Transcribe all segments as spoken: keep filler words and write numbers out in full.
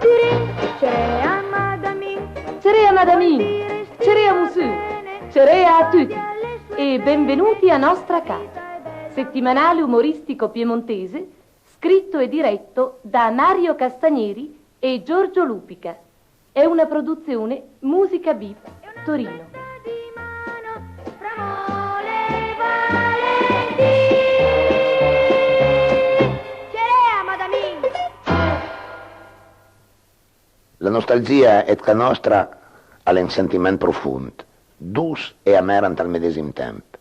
Cerea madamin, cerea madamin, cerea mussù, cerea a tuti e benvenuti a Nostra Ca, settimanale umoristico piemontese scritto e diretto da Mario Castagneri e Giorgio Lupica. È una produzione Musica Beat Torino. La nostalgìa ëd ca nòstra a l'é un sentiment profond, doç e amer ant ël medesim temp.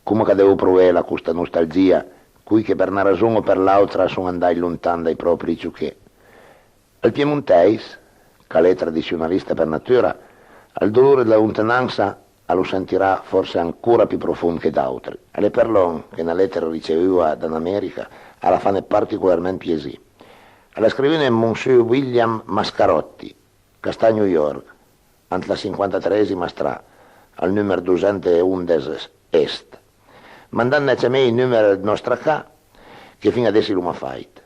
Coma ch'a devo provela costa nostalgìa coj che për na rason o për l'àutra a son andàit lontan dai pròpi ciuché? Ël piemontèis, ch'a l'é tradissionalista për natura, ël dolor ëd la lontanansa a lo sentirà fòrse ancora pì profond che d'àutri. A l'é për lòn che na lètera ricevùa da n'America a l'ha fane particolarment piasì. A l'ha scrivune Monsiur William Mascarotti, ch'a sta a New York, ant la sinquantatresima stra, al nùmer dosent e ondes est, mandandne ciamé ij nùmer ëd Nòstra Ca, che fin adess i l'oma fàit.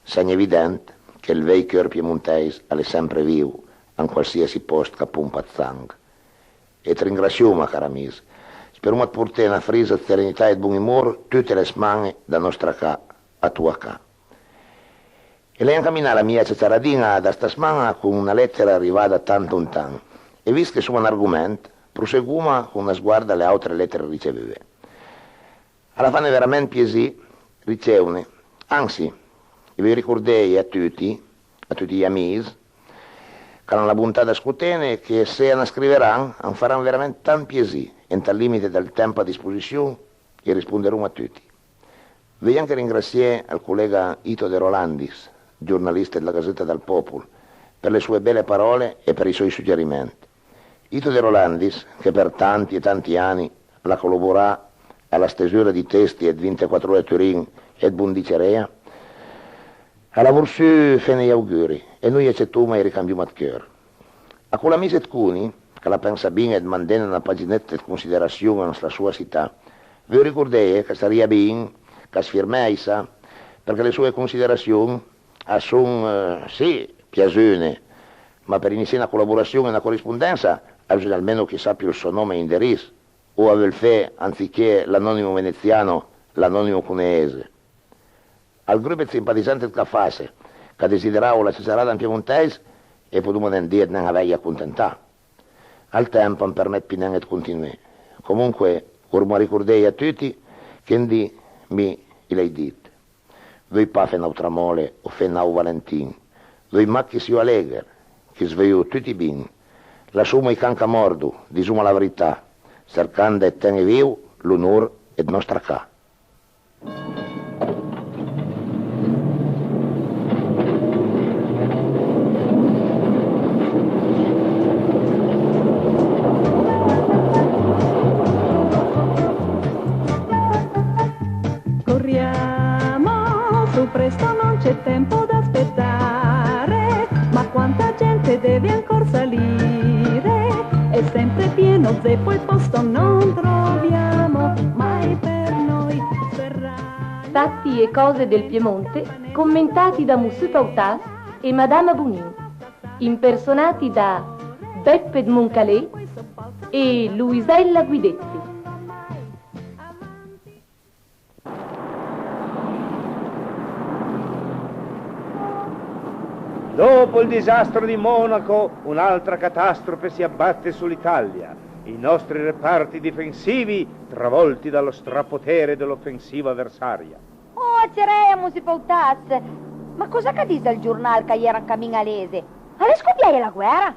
Segn evident che ël vej ceur piemontèis a l'é sempre viv an qualsiasi pòst ch'a pompa ëd sang. E të ringrassioma, car amis. Speroma ëd porté na frisa ëd serenità e ëd bon umor tute le sman-e da Nòstra Ca a toa ca. E l'hai ancaminà la mia ciaciaradin-a da sta sman-a con na lètera rivà da tant lontan. E vist che soma an argoment, proseguoma con na sguarda a le àutre lètere ricevùe. A l'ha fane verament piasì ricevne, ansi, i veuj ricordéje a tuti, a tuti j'amis, ch'a l'han la bontà dë scotene, che se a na scriveran, a faran verament tant piasì, e ant ël limite dël temp a disposission, i risponderom a tuti. Veuj anche ringrassié ël colega Ito De Rolandis, giornalista dla Gazetta dël Pòpol, për le soe bele paròle e për ij sòi suggeriment. Ito De Rolandis, che për tanti e tanti ani a l'ha colaborà a la stesura dij testi ëd Vintequattr'Ore Turin e ëd Bondì Cerea, a l'ha vorsù fene j'auguri e noi acetoma e i ricambioma ëd ceur. A col amis ëd Coni, ch'a l'ha pensà bin ëd mandene na paginëtta ëd considerassion an sla soa sità, veuj ricordéje ch'a sarìa bin ch'as firmèissa, përchè le soe considerassion a son, eh, sì, piasune, ma për inisié na colaborassion e na corispondensa, a besougna almeno ch'i sapio ël sò nòm e inderis, o a veul fé, anziché l'anonimo veneziano, l'anonimo coneese. Al grup ëd simpatizant ëd Cafasse, ch'a desideravo la ciaciarada an piemontèis, e podoma nen dì ëd nen aveje a contentà. Ël temp am përmèt pì nen ëd continué. Comunque, voroma ricordéje a tuti che un dì mi i l'hai dit: veuj pa fé n'àutra mòle o fé n'àut Valentin, veuj mach ch'i sio alégher, ch'is veujo tuti bin. Lassoma ij can ch'a mòrdo, disoma la vrità, sercand ëd ten-e viv l'onor ëd Nòstra Ca. Corriamo, su presto, non c'è tempo da aspettare, ma quanta gente deve ancora salire, è sempre pieno zeppo il posto non troviamo, mai per noi serrà. Fatti e cose del Piemonte commentati da Mussù Pautàs e Madama Bonin, impersonati da Beppe Moncalé e Luisella Guidetti. Dopo il disastro di Monaco, un'altra catastrofe si abbatte sull'Italia. I nostri reparti difensivi travolti dallo strapotere dell'offensiva avversaria. Oh, cerea, Mussù Pautàs! Ma còsa ch'a dis ël giornal ch'a j'era an camin a lese? A l'é scopiaje la guèra?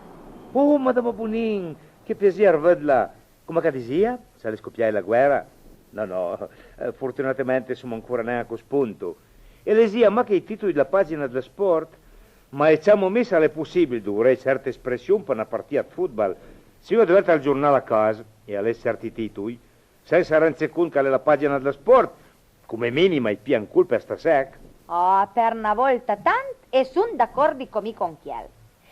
Oh, madama Bonin, che piasì arvëdla! Coma ch'a disìa? S'a l'é scopiaje la guèra? No, no, eh, fortunatamente soma ancora nen a cost ponto. E lesìa mach ij titoj dla pagina dlë sport, ma e ciamo mi s'a l'é possibil duvré certe espression për na partìa ëd fotbal. Se un a dëverte ël giornal a caz e a les cèrti titoj, sensa rendse cont ch'a l'é la pagina dlë sport, come minim a-j pija un colp e a sta sech. Ah, për na vòlta tant e son d'acòrdi co mi con chiel.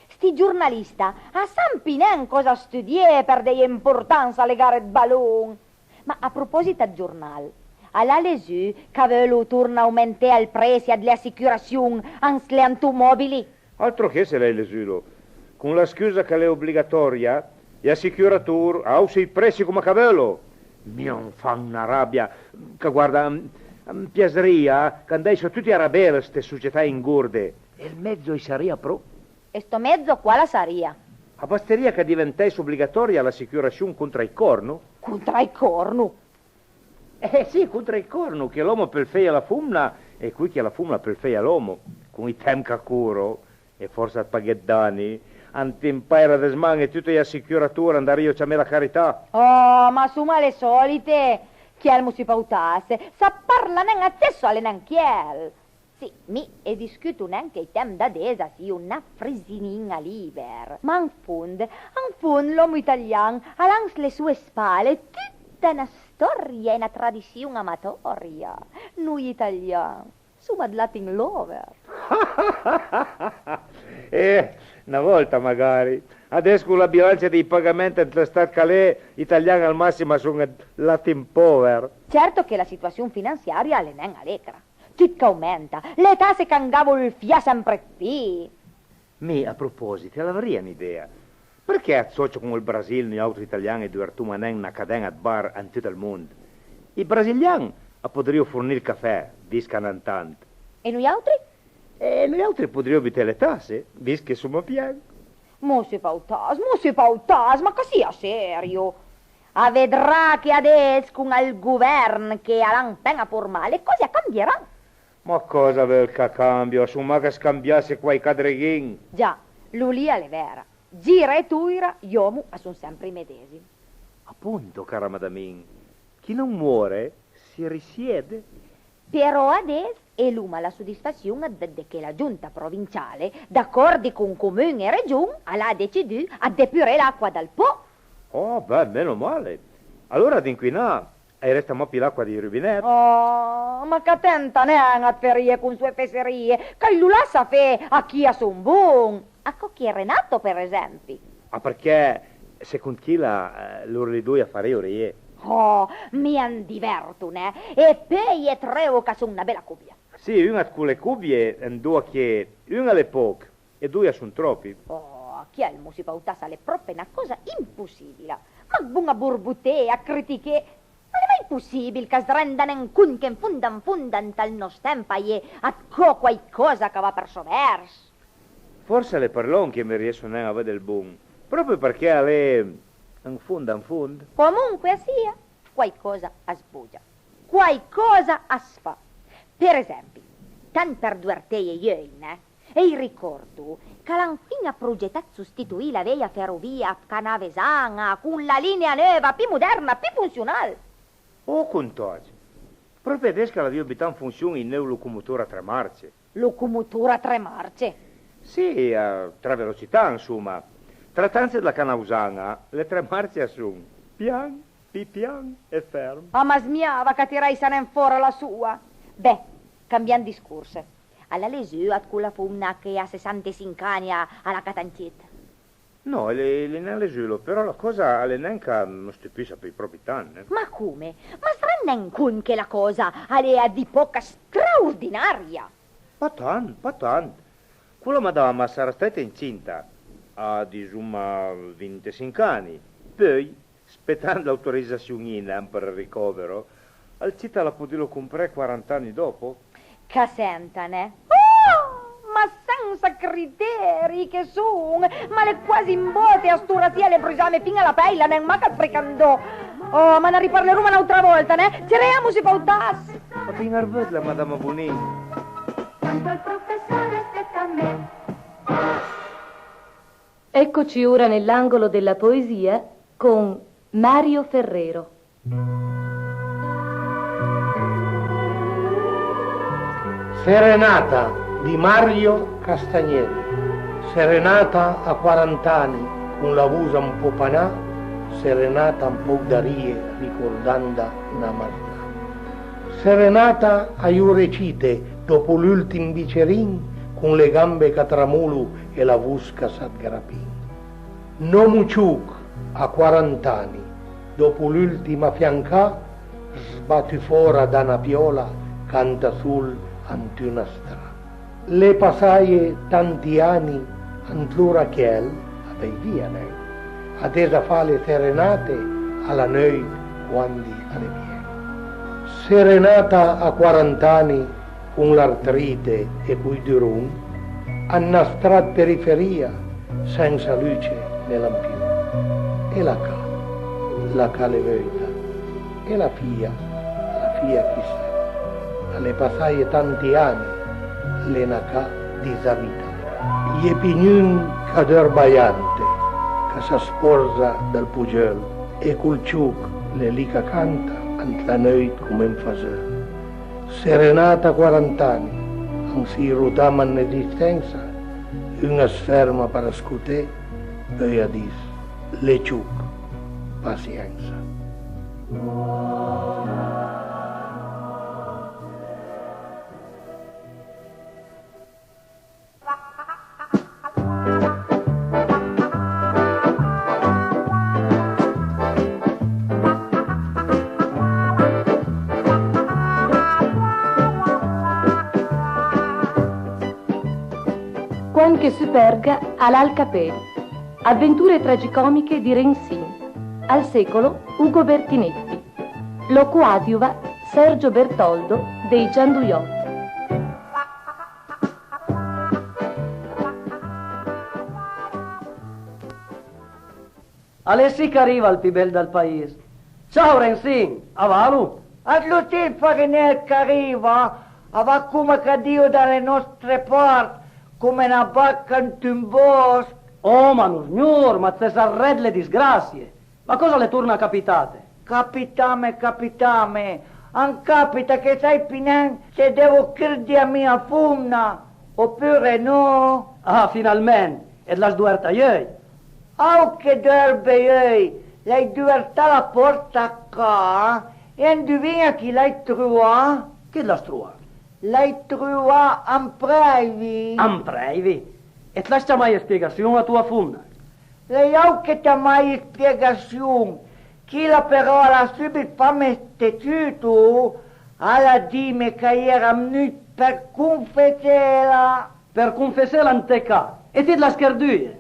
Sti giornalista a san pì nen còsa studié për deje importansa a le gare ëd balon. Ma a propòsit ëd giornal, a l'ha lesù ch'a veulo torna aumenté ël presi ëd le assicurassion an sle automòbili? Altro che se l'hai lezulo. Con la scusa ch'a l'é obligatòria, j'assicurator a aussa ij pressi coma ch'a veulo. Mi a m'fan na rabia. Ca guarda, a m'piasrìa ch'andèisso tuti a rabelo ste società ingorde. E ël mezo a-i sarìa pro. E sto mezo qual a sarìa? A basterìa ch'a diventèisso obligatòria l'assicurassion contra ij corno. Contra ij corno? Eh sì, contra ij corno, che l'òmo a peul feje a la fomna e coj che a la fomna a peul feje a l'òmo. Con ij temp ch'a coro, e fòrsa ëd paghé ëd dani, ant ij pàira ëd sman-e tute j'assicurator a andarìo ciamé la carità. Oh, ma soma le sòlite! Chiel, mossì Pautasse, s'a parla nen acèsso, a l'é nen chiel. Sì, mi a discuto nen che ij temp d'adess a sio na frisinin-a lìber, ma an fond, an fond l'òmo italian a l'ha an sle soe spale tuta na stòria e na tradission amatòria. Noi italian soma ëd Latin lover. Eh, na vòlta magari. Adess con la bilancia dij pagament ant lë stà ch'a l'é, ij italian al massim a son ëd Latin pover. Certo che la situassion finansiaria a l'é nen alegra. Tut ch'aumenta, le tasse ch'an gavo ël fià sempre ëd pì. Mi, a propòsit, a l'avrìa n'idea. Përchè atsòcia con ël Brasil noi àutri italian a-i duvertoma nen na caden-a ëd bar an tut ël mond? Ij brasilian a podrìo fornì ël cafè, vist ch'a n'han tant. E noi àutri? E noi àutri podrìo buté le tasse, vist che soma pien. Mossì Pautasse, mossì Pautasse, ma ch'a sia serio! A vedrà che adess con ël govern che a l'han pena formà, le còse a cambieran. Ma còsa veul ch'a cambio? A son mach scambiasse quaj cadreghin. Già, lo lì a l'é vera. Gira e toira, j'òmo a son sempre ij medesim. Apunto, cara madamin, chi non muore si risiede. Però adess a l'oma la sodisfassion ëd vëdde che la giunta provinciale, d'acòrdi con comun e region, a l'ha decidù ëd depuré l'acqua dal Po. Oh, beh, meno male. Alora d'inquinà a-i resta mach pì l'acqua dij rubinèt. Oh, ma ch'a tenta nen ëd ferije con soe fesserije, ch'a-j lo lassa fé a chi a son bon. A Cocchi e Renato, për esempi. Ah, përchè, second chila, eh, lor li doi a farìo rije? Oh, mi a m'diverto, neh? E peui a treuvo ch'a son na bela cobia. Sì, un-a ëd cole cobie andoa che un a l'é pòch e doi a son tròpi. Oh, chiel, mossì Pautasse, a l'é pròpe na còsa impossìbila. Ma bon a borboté, a critiché, ma a l'é mai possìbil ch'as renda nen cont che an fond an fond ant ël nòst temp a-i é ëdcò quaicòsa ch'a va për sovers? Fòrse a l'é për lòn che mi riesso nen a vëdde ël bon, pròpi përchè a l'é an fond an fond. Comunque a sia, quaicòsa as bogia, quaicòsa as fa. Për esempi, tant për duverteje j'euj, neh? E-j ricòrdo ch'a l'han fin-a progetà ëd sostituì la veja ferovia ëd Canavesan-a con la linea neuva, pì moderna, pì fonsional. Oh, contàit! Pròpi adess ch'a l'avìo butà an fonsion ij neu locomotor a tre marce. Locomotor a tre marce? Sì, a tre velocità, ansoma. Tratantse dla Canavzan-a, le tre marce a son pian, pì pian e ferm. A m'asmiava ch'a tirèissa nen fòra la soa. Beh, cambiand discors. A l'ha lesù ëd cola fomna che a sessantessinch ani a l'ha catà un cit? No, l'hai nen lezulo, però la còsa a l'é nen ch'a më stupissa peui pròpi tant, eh. Ma come? Ma as rend nen cont che la còsa a l'é a dì pòch straordinaria? Pa tant, pa tant. Cola madama a sarà stàita incinta a, disoma, vintesinch ani. Peui, spetant l'autorizassion INAM për ël ricòvero, ël cit a l'ha podulo compré quarant'ani dòpo. Ch'a senta, neh? Oh! Ma sensa criteri che son! Ma l'é quasi un bòte, a st'ora sì a l'é brusame fin-a la pèi, a l'ha nen mach ël fricandò. Oh, ma na riparleroma n'àutra vòlta, neh? Cereamo sü Pautasse! A ven-a vëdla, madama Bonin. Quando il professore aspetta me. Eccoci ora nell'angolo della poesia con Mario Ferrero. Serenata di Mario Castagnelli. Serenata a quarant'ani, con la vos un po' panà, serenata un po' darie, ricordanda na marnà. Serenata a j'ore cite, dopo l'ultim bicerin, con le gambe ch'a tramolo e la vos ch'a s'adgrapin. N'òmo ciòch a quarant'ani, dòpo l'ùltima fiancà, sbatù fòra da na piòla, canta sol ant una stra. L'é passaje tanti ani ant lora ch'el a veivìa nen, a desa fà le serenate a la neuit quandi a l'é piena. Serenata a quarant'ani con l'artrite e coi duron, an na stra 'd periferia sensa luce né lampion. E la ca, la ca l'é veuta, e la fija, la fija chi s'é. A l'é passaje tanti ani, l'é na ca disabità. I é pì gnun ch'a deurb aiante, ch'a s'a sporza dal pogeul, e col cioch l'é lì ch'a canta ant la neuit come un faseul. Serenata a quarant'ani, an si rotama an esistensa, un as ferma për scoté, peui a dis: l'é cioch, pasiensa. Quand che Superga al à ël capèl. Avventure tragicòmiche di Rensin. Al secolo, Ugo Bertinetti. Lo coadiuva Sergio Bertoldo dei Gianduiotti. A l'é sì ch'a riva ël pì bel dal pais. Ciao, Rensin, a valo? Ëd lo sì, ël farinér ch'a riva, a va coma ch'a dìo da le nòstre part, coma na baca ant un bòsch. Oh, ma nosgnor, ma it ses arrèd le disgrassie. Ma còsa l'é torna capitate? Capitame, capitame, am capita che sai pì nen se devo cërdi a mia fomna opure no. Ah, finalment, it l'has doverta i euj? Àutr che deurbe i euj, l'hai doverta la pòrta ca, e indovin-a chi l'hai trovà? Chi it l'has trovà? L'hai trovà Amprèivi. Amprèivi? E it l'has ciamaje spiegassion a toa fomna? L'é jao che ciamaje spiegassion, chila però a l'ha sùbit fame ste ciuto, a l'ha dime ch'a j'era vnùit për confessela. Për confessela ant ca? E ti it l'has chërduje?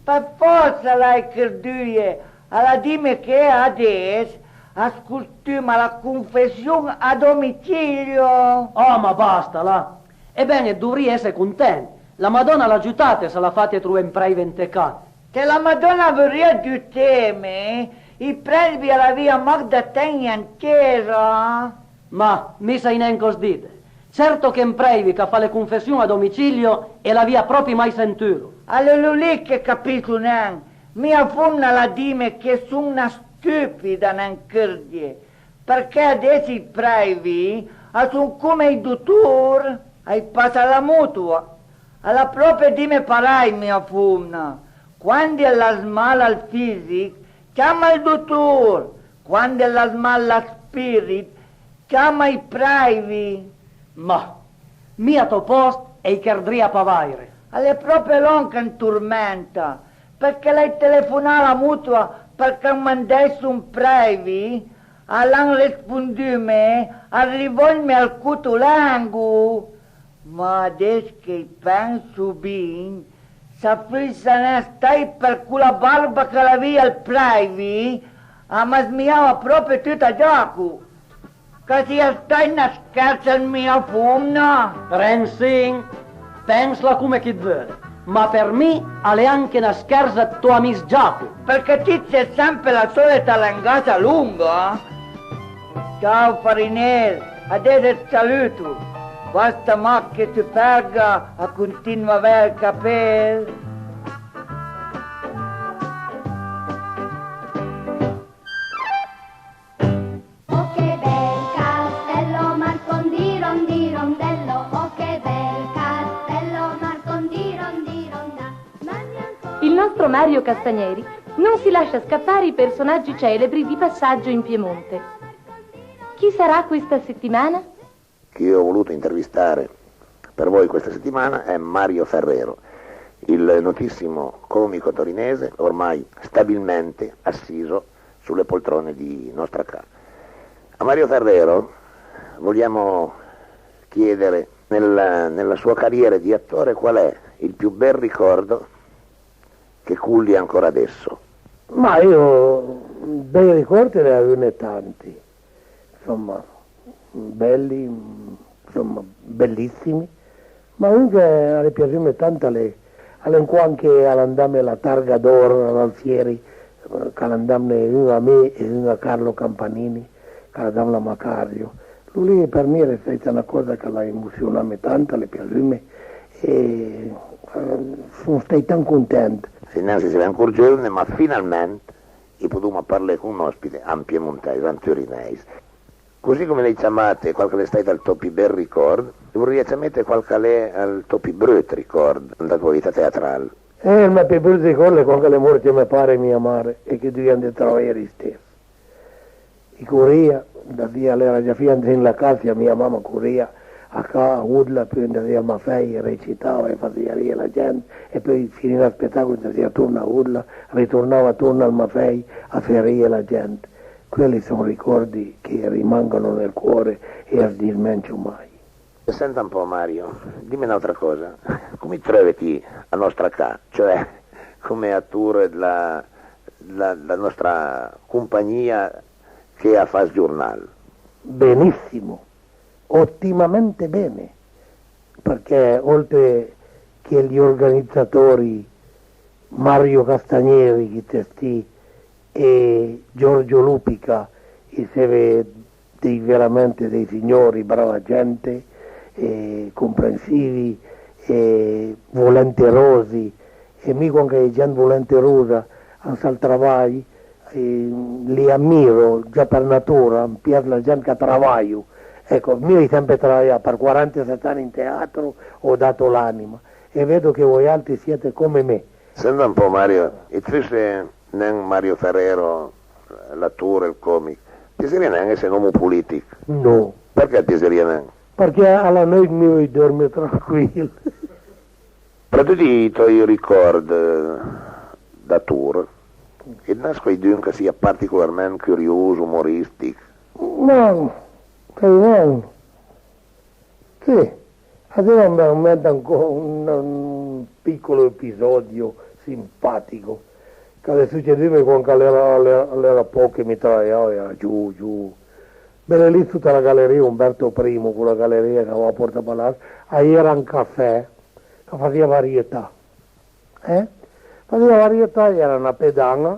Për fòrsa l'hai chërduje, a l'ha dime che adess as costuma la confession a domicilio. Oh, ma basta, là! E ben, it dovrìe esse content. La Madòna a l'ha giutate s'a l'ha faite trové Amprèivi ant ca. Se la Madòna a vorìa giuteme, ij prèsbi a l'avrìa mach da ten-je an cesa. Ma mi sai nen còs dite. Certo che Amprèivi ch'a fa le confession a domicilio a l'avìa pròpi mai sentulo. A l'é lo lì che capisso nen. Mia fomna a l'ha dime che son na stùpida a nen chërdje. Përchè adess ij prèivi a son coma ij dotor, a-j passa la motoa. A l'ha pròpi dime parèj mia fomna. Quandi a l'has mal al fisich, ciama ël dotor, quandi a l'has mal a spìrit, ciama ij prèivi. Ma mi a tò pòst a-j chërdrìa pa vàire. A l'é pròpi lòn ch'am tormenta, përchè l'hai telefonà a la motoa përch'am mandèisso un prèivi, a l'han respondume: arrivòjme al cotolengo. Ma adess che-j penso bin, s'a fussa nen stàit për cola barba ch'a l'avìa ël prèivi, a m'asmijava pròpi tut a Giaco. Ch'a sia stàit na schersa ëd mia fomna? Rensin, pensla coma ch'it veule, ma për mi a l'é anche na schersa ëd tò amis Giaco. Përchè ti it ses sempe la sòlita lengassa longa. Ciao farinér, adess it saluto. Basta mach che Superga a continua a avé ël capèl. Oh che bel castello, Marcon di rondirondello, oh che bel castello, Marcon di rondironda. Dammi ancora. Il nostro Mario Castagneri non si lascia scappare i personaggi celebri di passaggio in Piemonte. Chi sarà questa settimana? Chi ho voluto intervistare per voi questa settimana è Mario Ferrero, il notissimo comico torinese, ormai stabilmente assiso sulle poltrone di Nostra Ca. A Mario Ferrero vogliamo chiedere Nella, nella sua carriera di attore, qual è il più bel ricordo che culli ancora adesso? Ma io bei ricordi ne avune tanti, insomma, belli, insomma, bellissimi, ma un che al è piasüme tant al è, al è un quand che al andame la targa d'or a l'Alfieri, eh, ch'al andamne un a mi e un a Carlo Campanini, ch'al andam la Macario. Lu lì për mi al è stàita na còsa ch'al a emusiuname tant, al è piasüme e, eh, son stàit tant content. Sì, nen se i s'era ancor giovne, ma finalment i podoma parlé con un ospite an piemontèis, an turinèis. Così come l'hai ciamate qual che l'é stàit ël tò pì bel ricòrd, i vorìa ciamete qual che l'é ël tò pì brut ricòrd ënt la toa vita teatral. Eh, ël mè pì brut ricòrd l'é quand che l'é mòrte mè pare e mia mare e che i duvìa andé travajé l'istess. I corìa, da via, a l'era già fin andé an la ca, mia mama a corìa a ca a vodla, peui andasìa al Mafei, recitava e fasìa rije la gent, e peui finì lë spetàcol andasìa torna a vodla, ritornava torna al Mafei a fé rije la gent. Quelli son ricòrdi che a rimangano nel cuore e a s'dismencio mai. Senta un po', Mario, dime n'autra cosa. Come i treuve ti a nòstra ca, cioè come ator dla, dla, dla nòstra compagnìa che a fa ël giornal? Benissimo, ottimamente bene, perché oltre che gli organizzatori Mario Castagneri, chi t'è sti, e Giorgio Lupica, i seve dei, veramente dei signori, brava gente, e comprensivi, e volenterosi, e mi quand che a-i é gent volenterosa an sal travaj, eh, li amiro già për natura, am pias la gent ch'a travajo. Ecco, mi l'hai sempe travajà për quarantasèt ani an teatro, ho dato l'anima, e vedo che voi altri siete come me. Senta un po', Mario, e se fusse nen Mario Ferrero, l'ator, ël còmich, ti piaserìa nen esse n'omo polìtich? No. Përchè ti piaserìa nen? Përchè a la nòit mi veuj dòrme tranquil. Tra tuti i tòi ricòrd d'ator, a-i n'has quaidun ch'a sia particolarment curios, umorìstich? Ma, sai nen. Sì, a-i ven an ment ancora un, un piccolo episodio simpatico ch'a l'é sücedume quand ch'a l'era, a l'era, a l'era pòch che mi travajava giù, giù. Bele, lì sota la galerìa Umberto Primo, quela galerìa ch'a va a Porta Palazzo, a-i era un cafè ch'a fasìa varietà. Eh? Fasìa varietà, a-i era na pedan-a,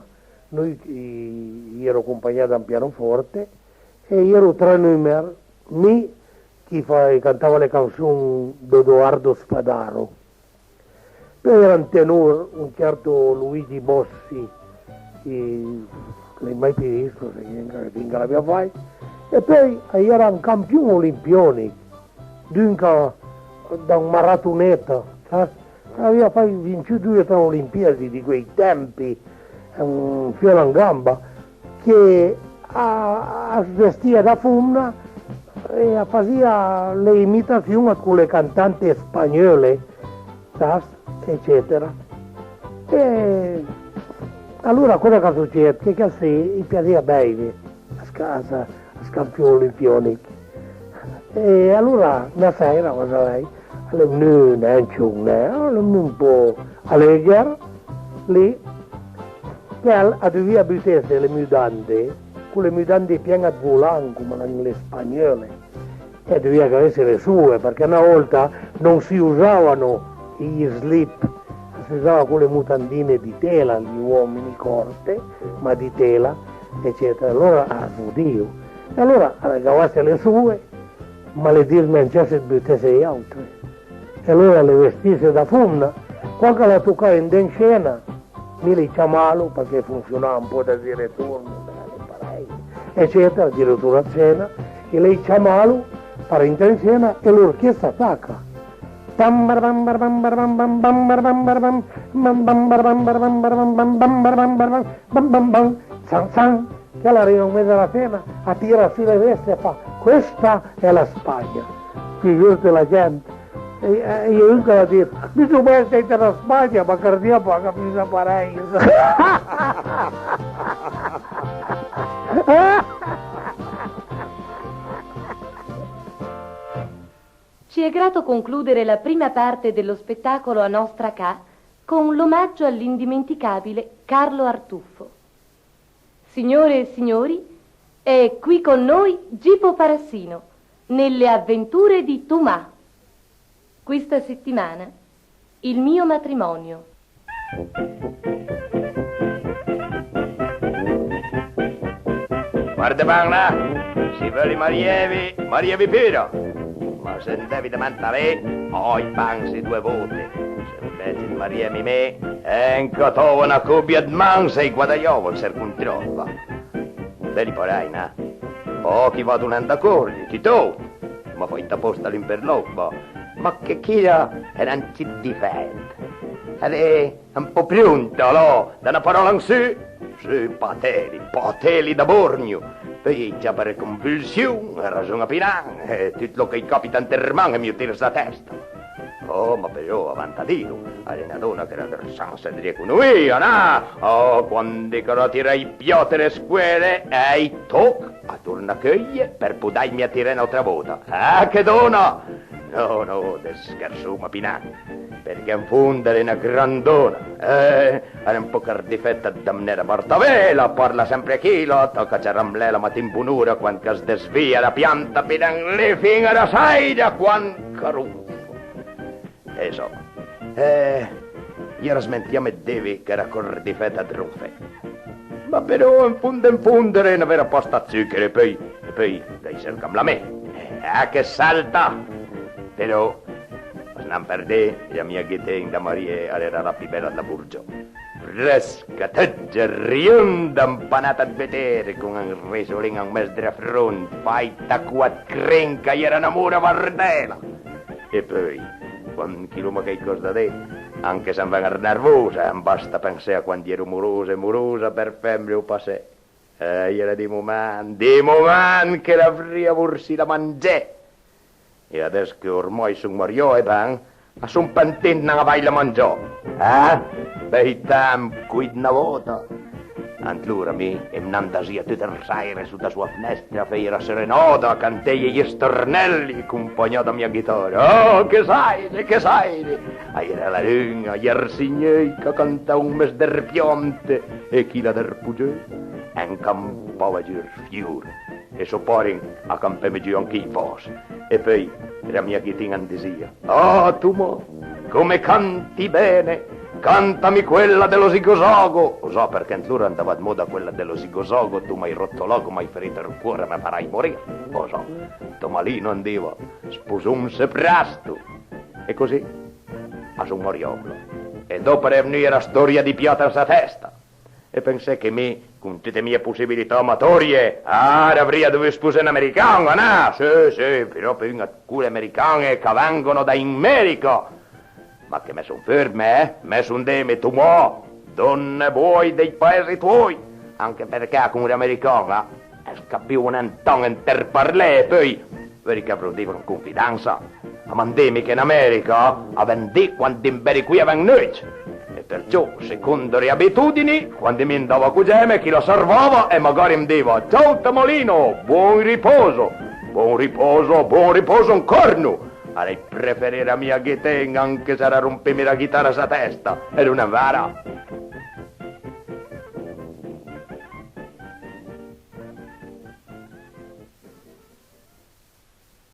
nui, i, i ero compagnà da un pianoforte, e i ero tre numer, mi, chi fa-, i cantava le canson d'Edoardo Spadaro. Peui a-i era un tenor, un certo Luigi Bossi, chi, che l'hai mai pì visto, sai gnanca fin ch'a l'abia fàit. E peui a-i era un campion olimpionic, dunca da un maratoneta, sas? L'avìa fàit, vinçù dui o tre Olimpiadi di quei tempi, un fiol an gamba, che a, as vestìa da fomna e a fasìa le imitassion a quele cantante spagnole, sas? Eccetera. E alora cosa ch'a süced? Che chel sì, i piasìa bèive a sca-, a sca-, a scampion olimpionic. E alora na sèira, vasa vèi, a l'é vnù, nen cion, eh, a l'é vnù un pò alegher, lì, chel a duvìa butesse le mudande, co le mudande pien-e ëd volan, coma a l'han le spagnole, e a duvìa gavesse le soe, përchè na vòlta non si usavano gli slip, si usava co le mutandine di tela, gli uomini, corte, ma di tela, eccetera. Alora a s'vudìo. E alora a le gavasse le soe, ma le dismencesse ëd butesse j'àutre. E alora le vestisse da fomna. Quand ch'a l'ha tocà andé an scena, mi l'hai ciamalu, përchè a funsionava un pò da diretor, eccetera, diretor ëd scena, e l'hai ciamalu për intré an scena e l'orchestra a taca. Bam, bam, bam, san, san, chel a riva an mes a la sena, a tira sù le veste e a fa: "Questa è la Spagna." Figurte la gent. E, e, e un ch'a l'ha dit: "Mi son mai stàit an Spagna, ma cardìa pa, a capisa parèj." Ci è grato concludere la prima parte dello spettacolo A Nostra Ca con l'omaggio all'indimenticabile Carlo Artuffo. Signore e signori, è qui con noi Gipo Farassino, nelle avventure di Tumà. Questa settimana, il mio matrimonio. Guarda, Paola, se völe marieve, marieve pure. Ma se 'm devi demandé, oi panse due vote. Se invece 'd marieme mi, eh, 'ncatavo na copia 'd manse e guadagnavo ël sercontròt, va. Vedi parei, na? Pò chi vado nen d'acordi, chi tu? Ma fai ta posta l'interloc, va. Ma che chi là era un cit difet. Allez, un po' pronto, là, da na parola in su. Su, pateli, pateli da borgno. Poi ciapa le convulsion, rason a pinan, e tutto lo che capita in terman e mi tira sa testa. Oh, ma però, avant a dilo, a l'é na dona che l'ha dël sans e dl'economia, na? Oh, quandi che l'ha tirà i piòt e le scuele, e i toc, a torna a cheuje per podaime tiré n'autra vota. Ah, che dona! No, no, dëschersom a pinan. Perché in fond a l'é na grandona. Eh, a l'é un pòch ardifeta da mnera bartavela, a parla sempre chila, a taca ciaramlé la matin bonora quand ch'a sdesvia, la pianta pinan lì fin a la sèira quand ch'a ronfa. E so. Eh, i era smentiame 'd divi ch'a l'era co ardifeta 'd ronfé. Ma però, in fond, in fond, a l'é na vera pasta 'd zucher, e peui, e peui, dai, sercamla mi. Eh, ah, che salta! Però, as n'an perdé, la mia Ghitin da marié a l'era la pì bela dla Borgiò. Fresca, tëggia, rionda, ampanata 'd vetere, con un risolin an mes dla front, fàita coa 'd crin, ch'a l'era n'amor a vardela. E peui, quand ch'i l'oma caicòs da dì, anche s'an ven nervos, eh, am basta pensé a quand i ero moros e morosa per feme lo passé. Eh, i era dij moment, dij moment che l'avrìa vorsì la mangé. E adess che ormai son marià, e ben, a son pentì 'd nen avèila mangià. Eh? Bej temp, quij 'd na vòta. Antlora mi, e m'n'andasìa tute le sèire sota soa fnestra a feje la serenada, a canteje gli stornelli, compagnà da mia ghitara. Oh, che sèire, che sèire! A-i era la lun-a, j'arsigneuj ch'a cantavan mes dër piante, e chila dër pogeu a 'ncampava giù ël fior, e sò pari a campeme giù anche ij fas. E peui la mia Ghitin-a am disìa: «Ah, Tomà, come canti bene! Cantami quella dello zigozago!» O sà, përchè antlora a 'ndava 'd mòda quella dello zigozago: «Tu m'hai rotto l'ogo, m'hai ferito il cuore, me farai morire.» O sà, Tomalino a 'ndeva: «Sposomse presto!» E così a son marià. E dòp a l'é vnùja la stòria dij piòt an sa testa. E pensé che mi, con tute mie possibilità amatorie, ah, l'avrìa dovù sposé n'american, na? Sì, sì, pròpi un-a 'd cole american-e ch'a vengono da in Merica. Ma che me son ferme, eh? Me son dime: «Tomà, donne buoi dei paesi tuoi.» Anche përchè con l'american-a as capìo nen tant ënter parlé, e peui, vedi ch'a vroudivan an confidansa, a m'an dime che n'America a ven dì quand ij beriquij a ven nöcc. E përciò, secondo le abitudini, quand mi 'ndava a cogeme, chila s'arvava e magari am diva: «Ciao Tomolino, buon riposo!» «Buon riposo, buon riposo un corno!» A l'hai preferì la mia Ghitin-a, anche s'era rompime la ghitara sa testa. E l'é nen vera?